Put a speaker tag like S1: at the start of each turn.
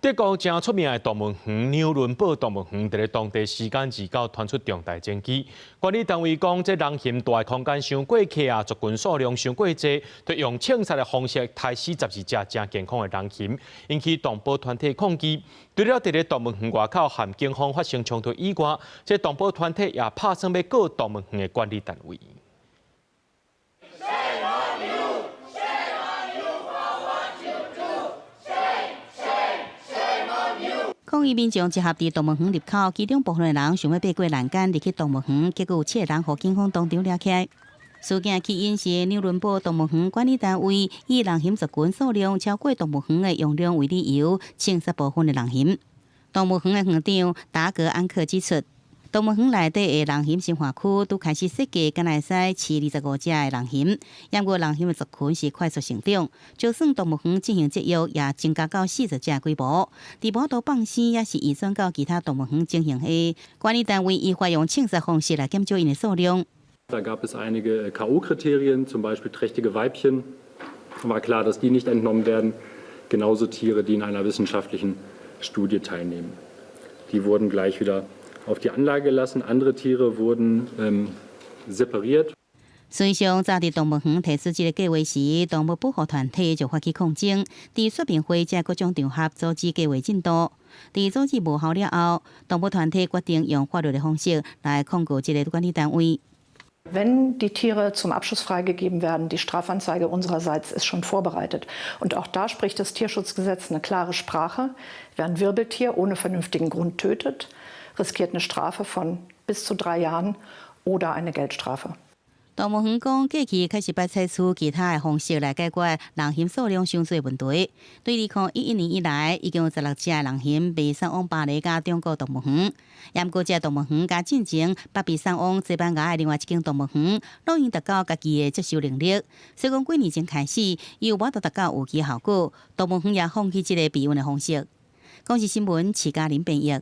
S1: 德國誠出名的動物園紐倫堡動物園，佇咧當地時間29傳出重大爭議。管理單位講，這人熊蹛的空間傷過狹啊，族群數量傷過濟，就用槍殺的方式刣死十二隻誠健康的人熊，引起動保團體抗議。除了佇咧動物園外口和警方發生衝突以外，這動保團體也拍算欲告動物園的管理單位。
S2: Shame on you! Shame on you for what you do! Shame, shame, shame on you!
S3: 抗議民眾集合佇動物園入口，其中部分的人想欲爬過欄杆入去動物園，結果有七個人予警方當場掠起來。事件起因是紐倫堡動物園管理單位以人熊族群數量超過動物園的容量為理由，槍殺部分的人熊。動物園的園長達格安克指出，動物園內底的人熊馴化區拄開始設計，敢若會使飼25隻的人熊，毋過人熊的族群是快速成長，就算動物園進行節育，也增加到40隻規模。佇無法度放生，抑是移轉到其他動物園情形下，管理單位依法用槍殺方式來減少𪜶的數量。
S4: Da gab es einige K.O.-Kriterien, zum Beispiel trächtige Weibchen. War klar, dass die nicht entnommen werden. Genauso Tiere, die in einer wissenschaftlichen Studie teilnehmen. Die wurden gleich wieder auf die Anlage gelassen. Andere Tiere wurden separiert.
S3: 事實上，早佇動物園提出這个計劃時，動物保護團體就發起抗爭，佇說明會這各種場合阻止計劃進度。佇阻止無效了後，動物團體決定用法律的方式來控告這个管理單位。
S5: Wenn die Tiere zum Abschuss freigegeben werden, die Strafanzeige unsererseits ist schon vorbereitet. Und auch da spricht das Tierschutzgesetz eine klare Sprache. Wer ein Wirbeltier ohne vernünftigen Grund tötet, riskiert eine Strafe von bis zu 3 Jahren oder eine Geldstrafe.
S3: 動物園講，過去確實捌採取其他的方式來解決人熊數量傷濟問題。對2011年以來，已經有16隻人熊被送往巴黎佮中國動物園。毋過這動物園佮進前捌被送往西班牙的另外一間動物園，攏已經達到家己的接受能力。所以講幾年前開始，伊無法度達到預期效果，動物園也放棄這个避孕的方式。公視新聞，徐嘉玲編譯。